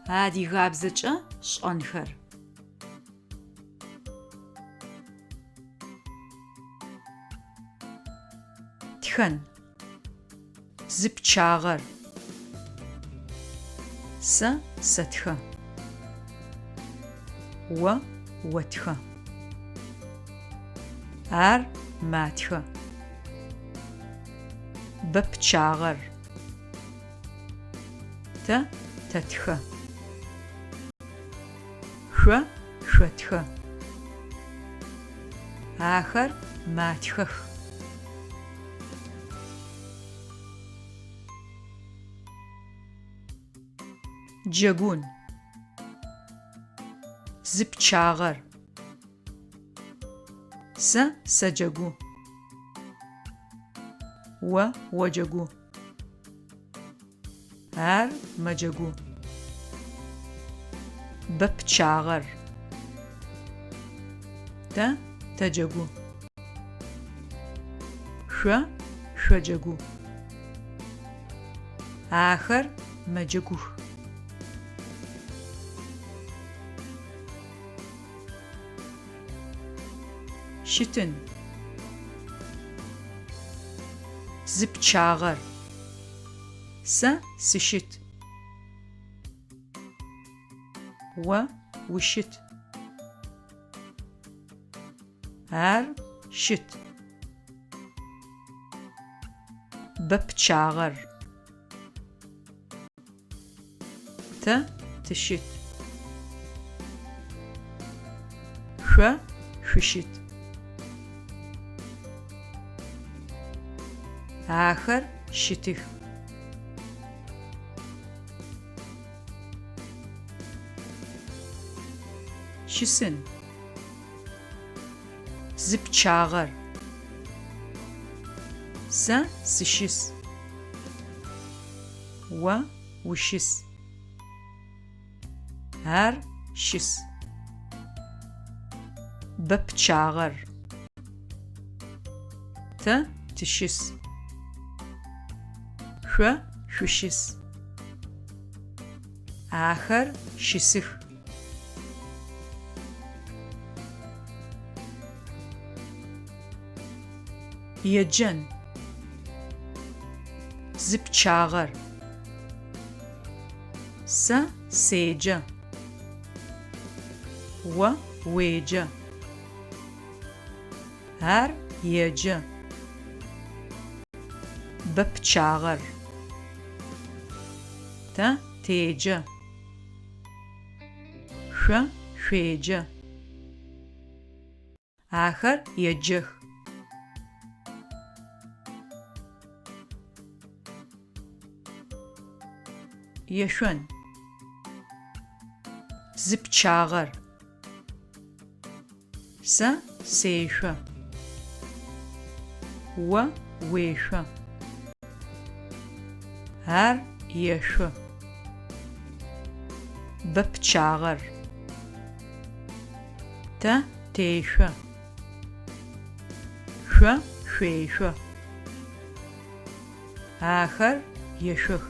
Адыгабзэкӏэ шӏэнхэр. Тхэн. Зы пчъагъэр. Сэ сэтхэ. О отхэ. Ар матхэ. Бэ пчъагъэр. Тэ тэтхэ. Шъо шъотхэ. Ахэр матхэх. Джэгун. Зы пчъагъэр. Сэ сэджэгу. О оджэгу. Ар мэджэгу. Бэ пчъагъэр. Тэ тэджэгу. Шъо шъоджэгу. Ахэр мэджэгух. Щытын. Зы пчъагъэр. Сэ сыщыт. О ущыт. Ар щыт. Бэ пчъагъэр. Тэ тыщыт. Шъо шъущыт. Ахэр щытых. Щысын. Зы пчъагъэр. Сэ сыщыс. О ущыс. Ар щыс. Бэ пчъагъэр. Тэ тыщыс. Шъо шъущыс. Ахэр щысых. Еджэн. Зы пчъагъэр. Сэ седжэ. О уеджэ. Ар еджэ. Бэ пчъагъэр. Тэ теджэ. Шъо шъуеджэ. Ахэр еджэх. Ешъон. Зы пчъагъэр. Сэ сешъо. О уешъо. Ар ешъо. Бэ пчъагъэр. Тэ тешъо. Шъо шъуешъо. Ахэр ешъох.